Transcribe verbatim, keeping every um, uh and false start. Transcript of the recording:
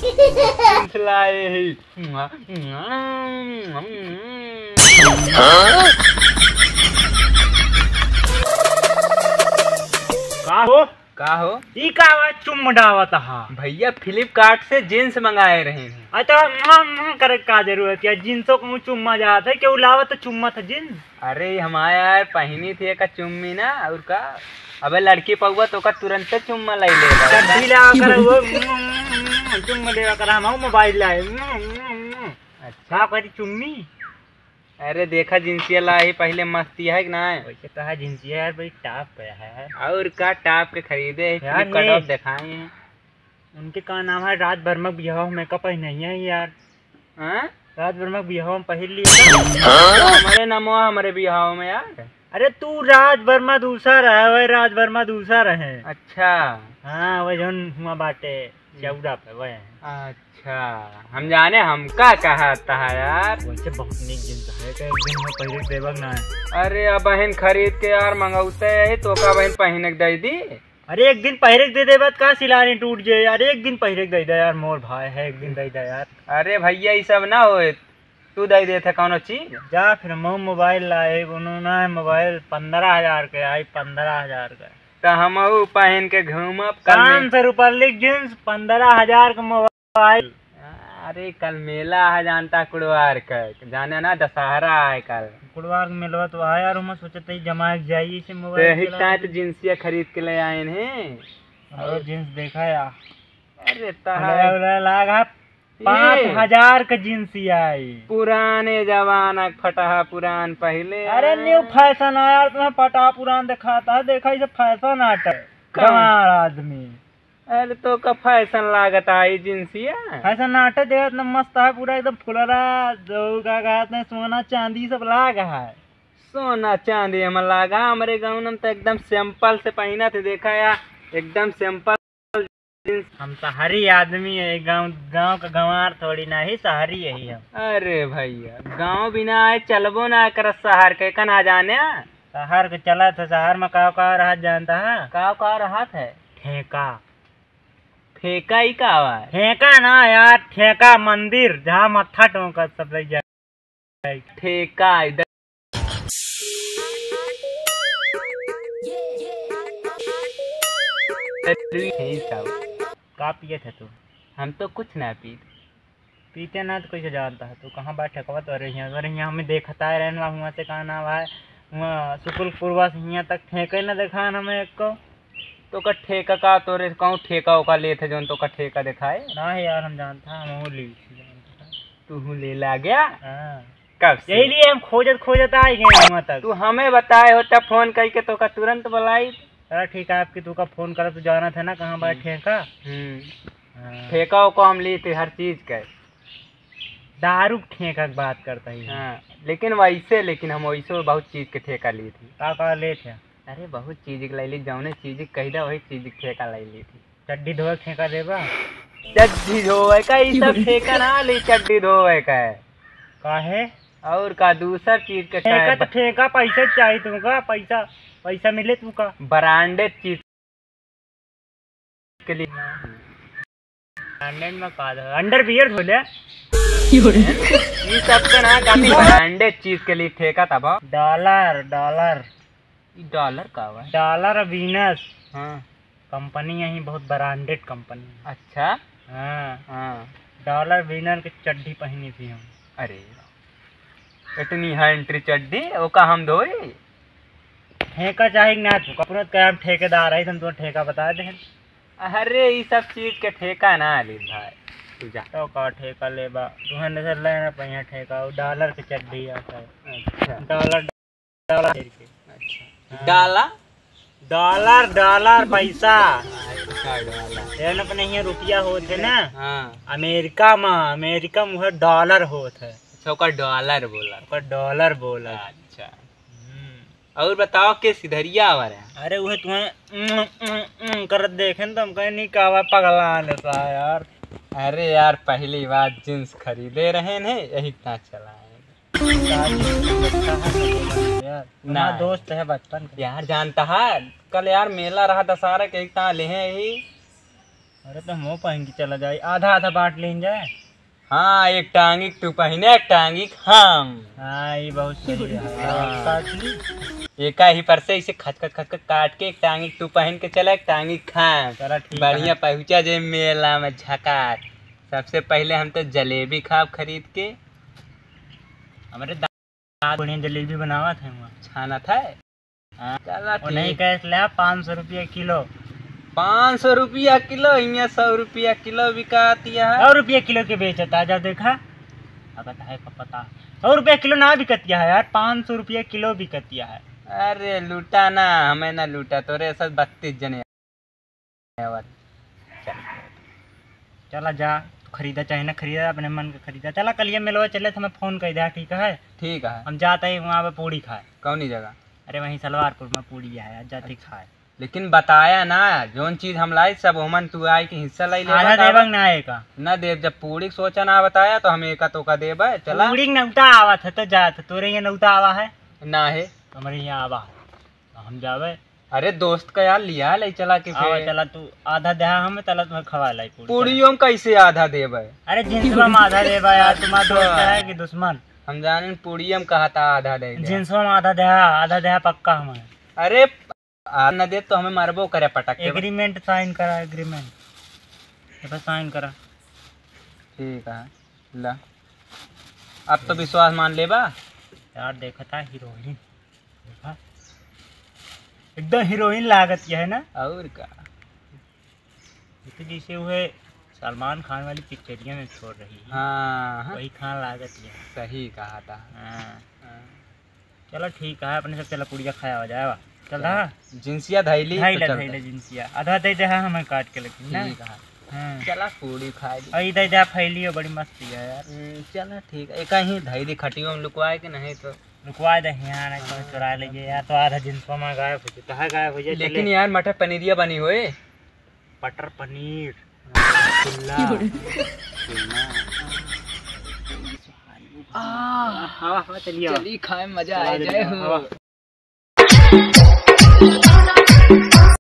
Jeans लाए ही। का हो? का हो? ई का आवाज चुम्मा डावत हा? भैया, Flipkart से jeans मंगाए रहे हैं। अच्छा, मुआ, मुआ करे का जरूरत है? Jeansओ को चुम्मा जात है, केहू लावत तो चुम्मा था jeans। अरे, हमारे यार पहिनी थी एक चुम्मी ना, और का? अबे लड़की पौवा तो का तुरंते चुम्मा ले ले। चड्ढी लेवा कर वो, चुम्मा लेवा कर, हम mobile लाए। अच्छा। का करी चुम्मी? अरे देखा जिंसिया ला ही पहले मस्ती है कि ना? वैसे कहा जिंसिया यार, बड़ी top पे है। और का top के खरीदे है, यार, Flipkart नहीं। और दिखाए हैं। उनके का नाम है, राज वर्मा के बियाह में का पहिने ही है यार। हाँ? राज वर्मा के बियाह में पहिर लिया था। हमारे नाम हुआ हमारे बियाह में यार। अरे तू राज वर्मा दूसर है, वह राज वर्मा दूसर है। अच्छा। हाँ, वह जौन हुआ बाटे। चौरा पे वह। अच्छा, हम जाने हमका कहा था यार। वैसे बहुत नीक jeans है, तो एक दिन में पहिरे के देबक ना है। अरे अब बहन खरीद के यार मंगौते है, तो का बहन पहिने के दे दी? अरे एक दिन पहिरे के दे देबा, का सिलानी टूट जाए यार, एक दिन पहिरे के दे दे यार, मोर भाई है, एक दिन दे दे यार। अरे भैया, ई सब ना होए, तू दे देत है कौनो चीज? जा फिर हम mobile लाए, उन्होंने mobile पन्द्रह हजार के आई, पन्द्रह हजार का। त हमहू पहन के घूमब, कल में पाँच सौ रुपया लिख jeans, पन्द्रह हजार का mobile। अरे कल मेला है जानता कुड़वार का, जाने ना दशहरा है कल। कुड़वार का मेलवा तो है यार, हम सोचत ही जमाए के जाई इसे तो mobile यही चला ताय के। तो जिंसिया खरीद के ले आए हैं। और jeans देखा यार। अरे तहार फुलवा उलवा लाग है, ये पाँच हजार के जिंसिया आई। पुराने जमाना के फटहा पुरान पहले। अरे new fashion आया यार, तुम्हें फटहा पुरान दिखाता है, देखा इसे fashion आटा है। का? गंवार आदमी। अरे तो का fashion लागत आई जिंसिया? Fashion आटा देखत न मस्त है, पूरा एकदम फुलरा, जो का कहते हैं सोना चांदी सब लाग है। सोना चांदी हम लागा, हमरे गाँव में तो एकदम simple से पहिना थे, देखा या एकदम simple। हम शहरी आदमी है, गाँव, गाँव का गंवार थोड़ी ना ही, शहरी यही हम। अरे भैया, गाँव बिना आए चलबो ना करत शहर के, का ना जाने। शहर के चलत है, शहर में काव काव रहत जानता है? काव काव रहत है? ठेका। ठेका ही का आवा है? ठेका ना यार, ठेका मंदिर, जहाँ मत्था टोंकत सब लग जाए। ठेका इधर। यही सब। का पिए थे तू? हम तो कुछ ना पीत। पीते ना तो कैसे जानता है तू? कहाँ बा ठेकवा? तो अरे यहाँ, अरे यहाँ हमें देखता है रहने वाला, हुआ से कहाँ ना भाई, हुआ सुकुलपुरवा से हियाँ तक ठेके न देखा हमें एक को। तो का ठेका का तोरे कहूँ ठेका ओका लेत है जौन तो का ठेका देखाए? ना है यार, हम जानता है, हम वो ली जानता है। तू हूँ ले ला गया? हाँ। कब से? यही लिए हम खोजत खोजत आ गए हुआ तक। तू हमें बताए होता फोन करके तो का तुरंत बुलाई। चला ठीक है, आपकी तू का फोन करा, तू जाना था ना कहाँ बा हम्म। ठेका। हम्म। हाँ। ठेका ओका हम ली थे हर चीज का। दारू के ठेका के बात करता ही। हाँ, लेकिन वैसे, लेकिन हम वैसे बहुत चीज के ठेका ली थी। का का ले थे? अरे बहुत चीज के ले ली, जौने चीज के कह दे वही चीज के ठेका ले ली थी। चड्डी धोए के ठेका देबा? चड्डी धोए का, ई सब ठेका ना ली, चड्डी धोए का है। काहे? और का दूसर चीज के ठेका काहे? तो ठेका, पैसा चाहिए तुमका, पैसा, पैसा मिले तुमका। Branded चीज के लिए। Branded में का दे? Underwear धो ले। ई सब के ना काफी branded चीज के लिए ठेका तब। Dollar, dollar। ई dollar का हुआ? Dollar Venus। हाँ। Company यही बहुत branded company है। अच्छा। हाँ। हाँ। Dollar Venus के चड्डी पहनी थी हम। अरे, इतनी high entry चड्डी, ओका हम धोई? ठेका चाही कि ना तू? कपड़ों का हम ठेकेदार है, तुम तो ठेका बता दे। अरे, ई सब चीज के ठेका ना ली भाई, तू जा। तो का ठेका लेबा? तू हने से लेना पहिया ठेका, वो dollar के चड्डी आता है। अच्छा। Dollar, dollar के। अच्छा। हाँ। Dollar? Dollar, dollar पैसा। अच्छा, dollar। ये न अपने यहाँ रुपया होत है ना? हाँ। America में, America में वह dollar होत है। अच्छा, ओकर dollar बोला। ओकर dollar बोला। अच्छा। हम्म। और बताओ के सिधरिया आवा रहे? अरे उहे तुम्हें उम, उम, उम करत देखे न तो हम कहे नहीं का हुआ पगला ने सा यार। अरे यार पहली बार jeans खरीदे रहे ने यही इतना चला है। यार, ना। तुम्हारा दोस्त है बचपन का। यार जानता है कल यार मेला रहा दशहरा के एक ताले हैं यही। अरे तो हमहू पहिन के चला जाई, आधा आधा बाँट लेन जाए। हाँ, एक टांगी क तू पहिने, एक टांगी क हम। हाँ, ये बहुत सही है। हाँ। काट ली। एका ही पर से इसे खचखच खचखच काट के एक टांगी क तू पहिन के चला, एक टांगी क हम। चला ठीक है। बढ़िया पहुँचा जे मेला में झकास। सबसे पहिले हम तो जलेबी खाब खरीद के। हमरे दा-, बढ़िया जलेबी बनावत है वहाँ। छानत है? हाँ। चला और नहीं ठीक। कैसे ले पाँच सौ रुपया किलो। पाँच सौ रुपया किलो, हियाँ सौ रुपया किलो बिकातिया है। सौ रुपया किलो के बेचता, जा देखा। अब है का पता। सौ रुपया किलो ना बिकतिया है यार, पाँच सौ रुपया किलो बिकतिया है। अरे लूटा ना, हमें ना लूटा, तोरे सब बत्तीस जने आवत। चल। चला जा, तू खरीदा चाहे ना खरीदा, अपने मन के खरीदा। चला कलिया मेलवा चले, तो हमें फोन कर दे, ठीक है? ठीक है। हम जाते ही वहाँ पे पूड़ी खाए। कौनी जगह? अरे वहीं सलवारपुर में पूड़ी है, आज जाते अच्छा। खाए। लेकिन बताया ना, जौन चीज हम लाई सब ओमन तू आए के हिस्सा लाई ले आधा बतावा। देबंग ना एका। ना देब, जब पूड़ी के सोचा ना बताया तो हम एका तोका देबे। चला। पूड़ी के नौता आवत है तो जात, तोरे यहाँ नौता आवा है? ना है। हमारे यहाँ आवा है। हम जावे। अरे दोस्त का यार लिया ले चला के आवा, फिर। चला तू आधा देहा हम, चला तुम्हें खवा लाई पूड़ी, पूड़ियों में कैसे आधा देबे? अरे जींसवा में आधा देबा यार, तुम्हारा दोस्त अच्छा। है कि दुश्मन? हम जाने पूड़ियों में कहा था आधा दे दे। जींसवा में आधा देहा, आधा देहा पक्का हमारे। अरे आ न दे तो हमें मारबो करे पटक के। एग्रीमेंट साइन करा, एग्रीमेंट। ये पे साइन करा। ठीक है, ला। अब तो विश्वास मान लेबा। यार देखता हीरोइन, देखा एकदम हीरोइन लागत है ना। और का? ये तो जैसे वो है सलमान खान वाली पिक्चरिया में छोड़ रही है। हाँ, हाँ। वही खान लागत है। सही कहा था। हाँ। हाँ। चलो ठीक है, अपने सब चला पूड़िया खाया हो जाए। चल रहा? जिंसिया धैली तो धैले, चलता। धैले जिंसिया। आधा दे दे, हाँ, हमें काट के लेकिन ना। ठीक है। हाँ। चला पूड़ी खाए ली। और इधर जा फैली हो, बड़ी मस्ती है यार। हम्म, चला ठीक है। एक ही धैली खटियो में लुकवाए के नहीं तो। लुकवा दे यहाँ, नहीं तो हाँ। चुरा लेंगे यार। तो आधा जिंसवा में गायब हो जाए, कहाँ गायब हो जाए? लेकिन चले। यार मटर पनीरिया बनी होए। बटर पनीर, रसगुल्ला, की बोले? छेना। आह, हवा, हवा चलिए। चली खाए, मजा आ जाए हो। हवा।